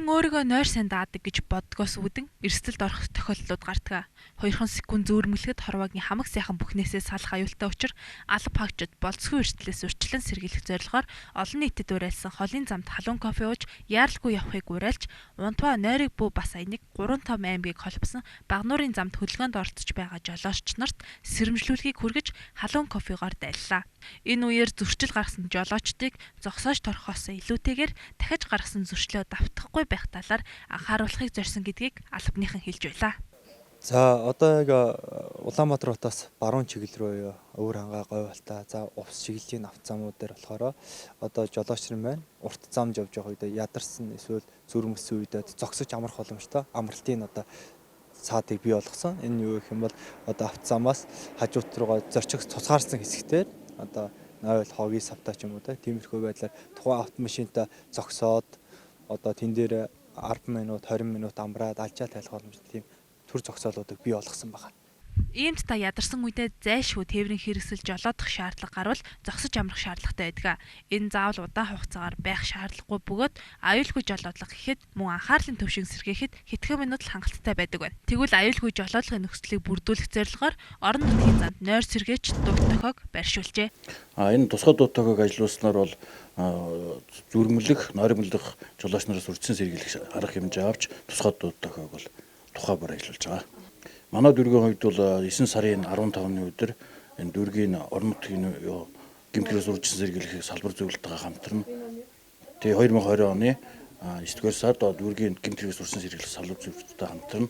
Хүн өөрийгөө нойр сайн даадаг гэж боддгоос үүдэн эрсдэлд орох тохиолдлууд гардаг. 2 секунд зүүрмэглэхэд хорвоогийн хамаг сайхан бүхнээсээ салах аюултай учир алба хаагчид болзошгүй эрсдлээс урьдчилан сэргийлэх зорилгоор олон нийтэд уриалсан холын замд халуун кофе ууж яаралгүй явахыг уриалж, Унтваа нойрыг бүү бас аяныг 3 том аймгийг холбосон Багануурын замд хөдөлгөөнд оролцож байгаа жолоочч нарт сэрэмжлүүлгийг хүргэж халуун кофегоор дайллаа. Энэ үеэр зөрчил гаргасан жолоочдыг зогсоож торхоос илүүтэйгээр дахиж гаргасан зөрчлөө давтахгүй байх талаар анхааруулахыг зорьсон гэдгийг албаныхан хэлж байлаа. За одоо яг Улаанбаатар хотоос баруун чиглэл рүү өвөр хангаа Говьбалтай, за увс чиглэлийн авто замууд дээр болохоор одоо жолооч нар маань урт замд явж байгаа үедээ ядарсан эсвэл зүрмэссэн үедээ зогсож амрах боломжтой амралтын одоо саадыг бий болгосон. Энэ юу гэх юм бол одоо авто замаас хажуут руугаа зорчих тусгаарсан хэсэгтэр одоо 0 хогийн савтай ч юм уу тиймэрхүү байдлаар тухайн автомашинтай зогсоод одоо тэн дээр 10 минут 20 минут амраад алжаа тайлах боломжтой тийм төр зогсоолуудыг бий болгосон байна. Иймд та ядарсан үедээ зайлшгүй тээврийн хэрэгсэл жолоодох шаардлага гарвал зогсож амрах шаардлагатай байдаг. Энэ заавал удаан хугацаагаар байх шаардлагагүй бөгөөд аюулгүй жолоодлого гэхэд мөн анхаарлын түвшин сэргээхэд хэдхэн минут л хангалттай байдаг байна. Тэгвэл аюулгүй жолоодлогын нөхцөлийг бүрдүүлэх зорилгоор орон нутгийн замд нойр сэргээч дуут тохиог барьшуулжээ. Энэ тусгай дуут тохиог ажилуулснаар бол зүрмэлэх, нойрмлох жолооч нараас үрдсэн сэргийлэх арга хэмжээ авч тусгай дуут тохиог бол тухай бүр ажиллуулж байгаа. Манай дүүргийн хувьд бол 9 сарын 15-ны өдөр энэ дүүргийн орон нутгийн гэмтгэрээс үржсэн сэргийлэхийг салбар зөвлөлтөйгээ хамтран тэгээ 2020 оны 9-р сард дүүргийн гэмтгэрээс үржсэн сэргийлэх салбар зөвлөлтөйгээ хамтран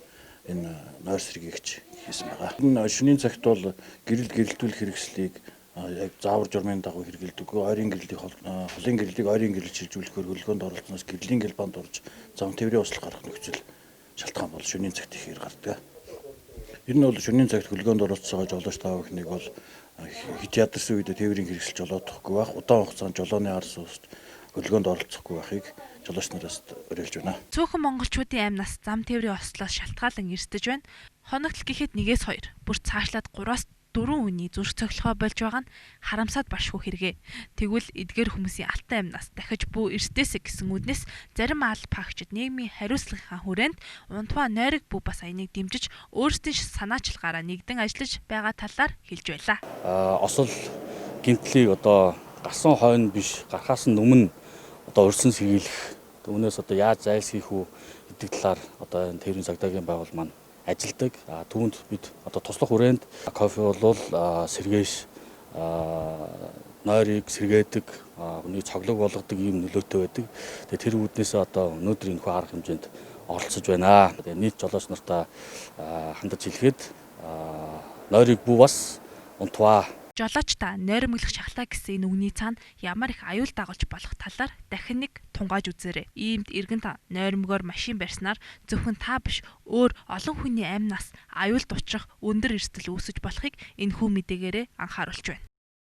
энэ нойр сэргээгч хийсэн байгаа. Энэ шөнийн цагт бол гэрэл гэрэлтүүлэх хэрэгслийг яг заавар журмын дагуу хэрэглэдэггүй, ойрын гэрлийг холын гэрлийг ойрын гэрэл шилжүүлэхээр хөдөлгөөнд оролцсоноос гэрлийн гэлбанд орж зам тээврийн услах гарах нөхцөл шалтгаан бол шөнийн цагт ихээр гардаг. Ер нь бол шөнийн цагт хөдөлгөөнд оролцож байгаа жолооч та бүхнийг бол хит ядарсан үедээ тээврийн хэрэгсэл жолоодохгүй байх, удаан хугацаанд жолооны ар суусд хөдөлгөөнд оролцохгүй байхыг жолооч нараас уриалж байна. Цөөхөн монголчуудын амнаас зам тээврийн ослоос шалтгаалan эрсдэж байна. Хоногт гэхэд 1-2, бүр цаашлаад 3-4 үний зүрх цохилгоо болж байгаа нь харамсаад башгүй хэрэгэ. Тэгвэл эдгээр хүмүүсийн алтан амнаас дахиж бүү эрсдээсэ гэсэн үднэс зарим алба хаагчид нийгмийн хариуцлагынхаа хүрээнд Унтваа нойрог бүү бас аяныг дэмжиж өөрсдийн санаачлагаараа нэгдэн ажиллаж байгаа талаар хэлж байлаа. Осол гэмтлийг одоо гарсан хойно биш, гарахаас нь өмнө одоо урьдчилан сэргийлэх, үүнээс одоо яаж зайлсхийх үү гэдэг талаар одоо энэ тээврийн цагдаагийн байгууллага маань ажилдаг. Түүнд бид одоо туслах хүрээнд кофе бол сэргээш нойрыг сэргээдэг, хүний цоглог болгодог ийм нөлөөтэй байдаг. Тэгээ тэр үүднээсээ одоо өнөөдөр энэ хүү арга хэмжээнд оролцож байна. Тэгээ нийт жолооч нартаа хандаж хэлэхэд нойрыг бүү бас Унтваа. Жолооч та нойрмөглөх шахлаа гэсэн энэ үгний цаана ямар их аюул дагуулж болох талаар дахин нэг тунгааж үзээрэй. Иймд эргэн та нойрмогоор машин барьснаар зөвхөн та биш өөр олон хүний амнаас аюулд учрах өндөр эрсдэл үүсэж болохыг энэ хүү мэдээгээрээ анхааруулж байна.